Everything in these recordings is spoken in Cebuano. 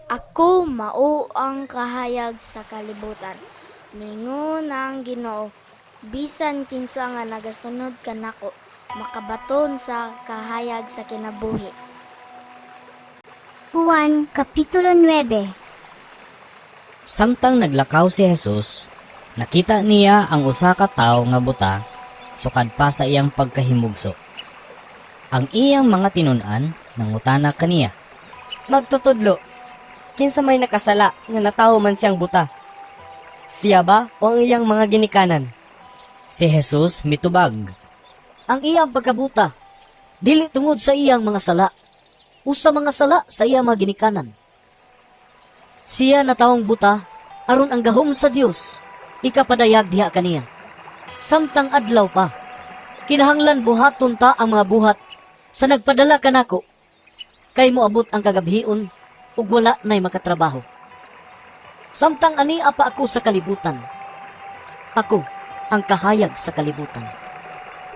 Ako mao ang kahayag sa kalibutan. Miingon ang Ginoo, bisan kinsa nga nagasunod kanako, makabaton sa kahayag sa kinabuhi. Juan, Kapitulo 9. Samtang naglakaw si Jesus, nakita niya ang usa ka tawo nga buta sukad pa sa iyang pagkahimugso. Ang iyang mga tinun-an nangutana kaniya. Magtutudlo, kinsa may nakasala nga natawo man siyang buta? Siya ba o ang iyang mga ginikanan? Si Jesus mitubag. Ang iyang pagkabuta, dili tungod sa iyang mga sala, o sa mga sala sa iyang mga ginikanan. Siya natawong buta, aron ang gahom sa Dios ikapadayag diha kaniya. Samtang adlaw pa, kinahanglan buhaton ta ang mga buhat sa nagpadala kanako, kay moabot ang kagabhion ug wala na'y makatrabaho. Samtang ania pa ako sa kalibutan, ako ang kahayag sa kalibutan.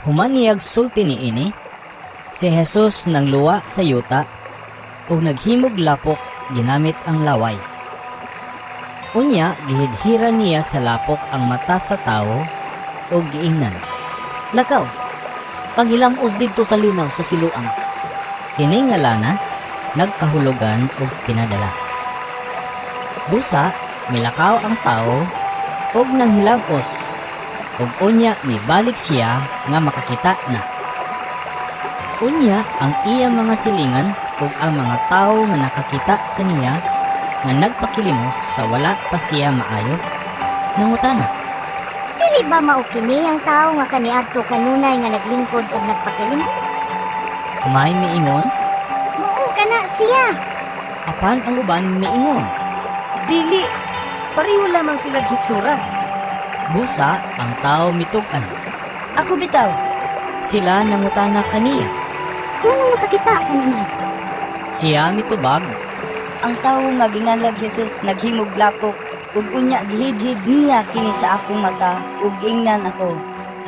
Human niyag sulti niini, si Jesus nangluwa sa yuta ug naghimog lapok ginamit ang laway. Unya gihidhiran niya sa lapok ang mata sa tawo ug giingnan. Lakaw, panghilamos didto sa linaw sa Siloam. Kini nga lana nagkahulugan og pinadala. Busa milakaw ang tawo ug nanghilamos ug unya mibalik siya nga makakita na. Unya ang iyang mga silingan ug ang mga tawo nga nakakita kaniya nga nagpakilimos sa wala pa siya maayo nangutana. Dili ba mao kini ang tawo nga kaniadto kanunay nga naglingkod og nagpakilimos? May miingon, Mao kana siya. Apan ang uban miingon. Dili, pareho lamang sila hitsura. Busa ang tawo mitug-an. Ako bitaw. Sila nangutana kaniya. Nganong makakita ka naman? Siya mitubag. Ang tawo nga ginganlag Jesus naghimog lapok ug unya gihidhid niya kini sa akong mata ug giingnan ako.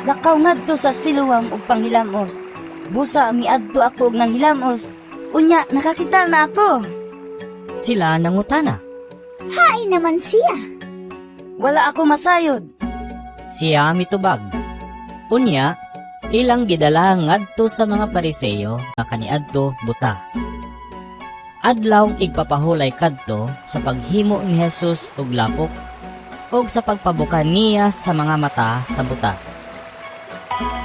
Lakaw ngadto sa Siloam ug panghilamos. Busa miadto ako og nanghilamos. Unya nakakita na ako. Sila nangutana. Hay naman siya. Wala ako masayod. Siya mitubag. Unya, ilang gidala ngadto sa mga Pariseyo nga kaniadto buta. Adlaw igpapahulay kadto sa paghimo ni Jesus og lapok ug sa pagpabuka niya sa mga mata sa buta.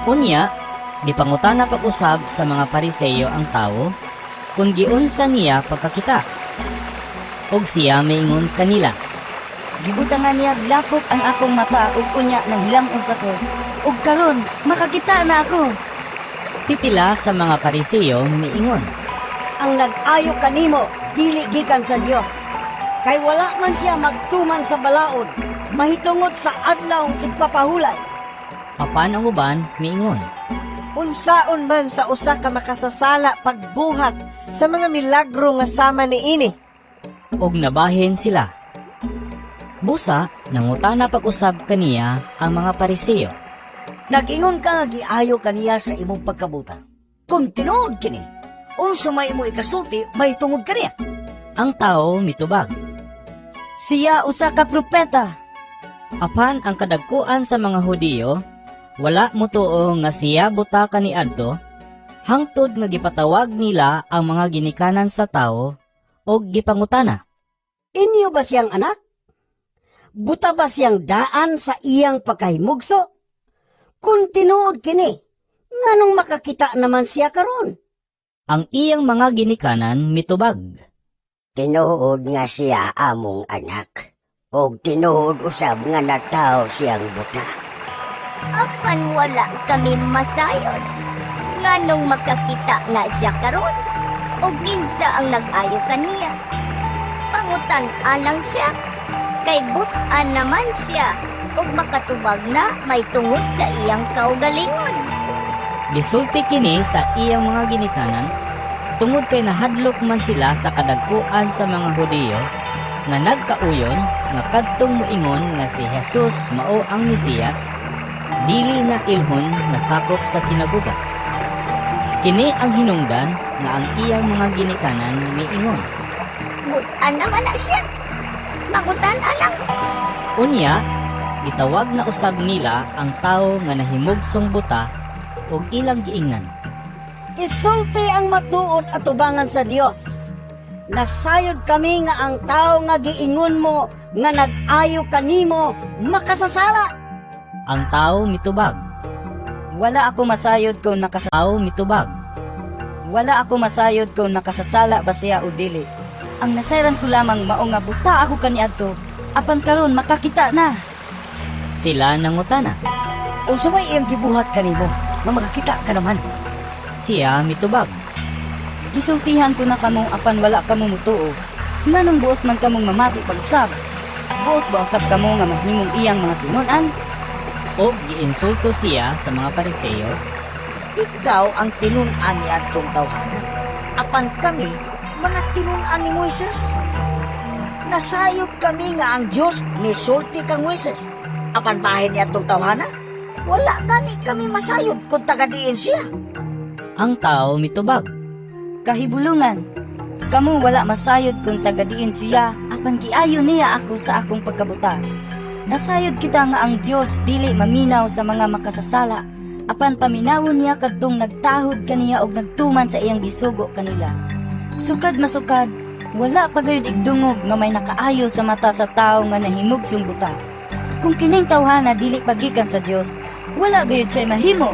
Unya, gipangutana pag-usab sa mga Pariseyo ang tawo kung giunsa niya pagkakita. Ug siya miingon kanila. Gibutangan niya lapok ang akong mata ug unya nanghilamos ako. Ug karon makakita na ako. Pipila sa mga Pariseyo miingon. Ang nag-ayo kanimo dili gikan sa Dios. Kay wala man siya magtuman sa balaod mahitungod sa adlawng igpapahulay. Apan ang uban miingon. Unsaon man sa usa ka makasasala pagbuhat sa mga milagro nga sama niini? Og nabahin sila. Busa, nangutana pag-usab kaniya ang mga Pariseyo. Nag-ingon ka nga giayo kaniya sa imong pagkabuta. Kung tinuod kini, unsa may imo ikasulti mahitungod kaniya? Ang tao mitubag. Siya usa ka propeta. Apan ang kadagkuan sa mga Hudiyo, wala motuo nga siya buta kaniadto, hangtod nga gipatawag nila ang mga ginikanan sa tao og gipangutana. Inyo ba siyang anak? Buta ba siyang daan sa iyang pagkahimugso? Kung tinuod kini, nganong makakita naman siya karon? Ang iyang mga ginikanan mitubag. Tinuod nga siya among anak, og tinuod usab nga natawo siyang buta. Apan wala kami masayod. Nganong makakita na siya karon? O kinsa ang nag-ayo kaniya? Pangutan-an siya. Kay but-an naman siya ug makatubag na may tungod sa iyang kaugalingon. Gisulti kini sa iyang mga ginikanan tungod kay nahadlok man sila sa kadagkuan sa mga Hudiyo nga nagkauyon nga kadtong moingon nga si Jesus mao ang Mesiyas dili na ilhon nga sakop sa sinagoga. Kini ang hinungdan nga ang iyang mga ginikanan miingon. Buta naman na siya. Mangutan-a lang. Unya, gitawag na usab nila ang tawo nga nahimugsong buta ug ilang giingnan. Isulti ang matuod atubangan sa Dios. Nasayod kami nga ang tao nga giingon mo nga nag-ayo kanimo makasasala. Ang tawo mitubag. Wala ako masayod kung nakasasala. Tawo mitubag. Wala ako masayod kung nakasasala ba siya o dili. Ang nasayran ko lamang mao nga buta ako kaniadto, apan karon makakita na. Sila nangutana. Unsa may iyang gibuhat kanimo nga makakita ka naman? Siya mitubag. Gisultihan ko na kamo apan wala kamo mutuo. Nganong buot man kamong mamati pag-usab? Buot ba usab kamo nga mahimong iyang mga tinun-an? Og giinsulto siya sa mga Pariseo. Ikaw ang tinun-an ni adtong tawhana. Apan kami, mga tinun-an ni Moises. Nasayod kami nga ang Dios misulti kang Moises. Apan bahin ni adtong tawhana, wala gani kami masayod kung taga-diin siya. Ang tao mitubag. Kahibulungan, kamo wala masayod kung taga-diin siya, apan giayo niya ako sa akong pagkabuta. Nasayod kita nga ang Dios dili maminaw sa mga makasasala, apan paminawon niya kadtong nagtahod kaniya og nagtuman sa iyang gisugo kanila. Sukad masukad, wala pa gayud igdungog nga may nakaayo sa mata sa tawo nga nahimugsong buta. Kung kining tawhana dili pagikan sa Dios, wala gayud siya mahimo.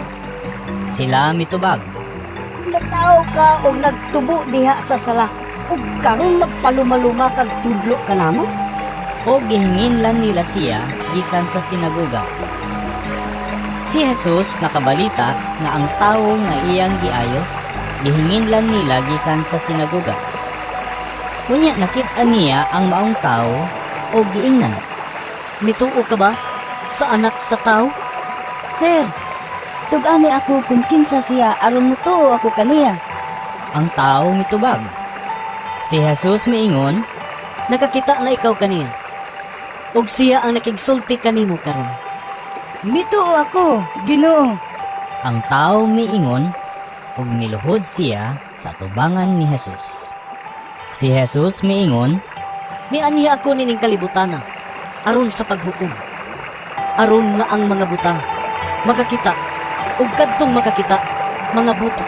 Sila mitubag. Natawo ka og nagtubo diha sa sala ug karon magpalumaluma kag tudlo kanamo? O gihinginlan nila siya gikan sa sinagoga. Si Jesus nakabalita nga ang tawo nga iyang giayo, gihinginlan nila gikan sa sinagoga. Unya nakit-an niya ang maong tawo o giingnan. Mituo ka ba sa Anak sa Tao? Sir, tug-ani ako kung kinsa siya aron mutuo ako kaniya. Ang tawo mitubag. Si Jesus miingon, Nakakita na ikaw kaniya. Ug siya ang nakigsulti kanimo karon. Mituo ako, Ginoo. Ang tao miingon ug miluhod siya sa tubangan ni Jesus. Si Jesus miingon, Mianhi ako nining kalibutana aron sa paghukom. Aron nga ang mga buta makakita ug kadtong makakita mga buta.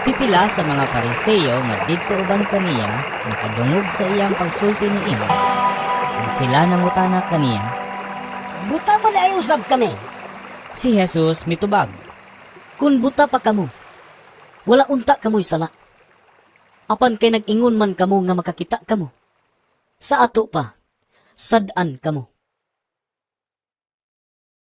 Pipila sa mga Pariseo nga didto uban kaniya nakadungog sa iyang pagsulti niini. Ug sila nangutana kaniya, Buta man ay usab kami. Si Jesus mitubag. Kun buta pa kamo, wala unta kamoy sala. Apan kay nag-ingon man kamo nga makakita kamo. Sa ato pa, sad-an kamo.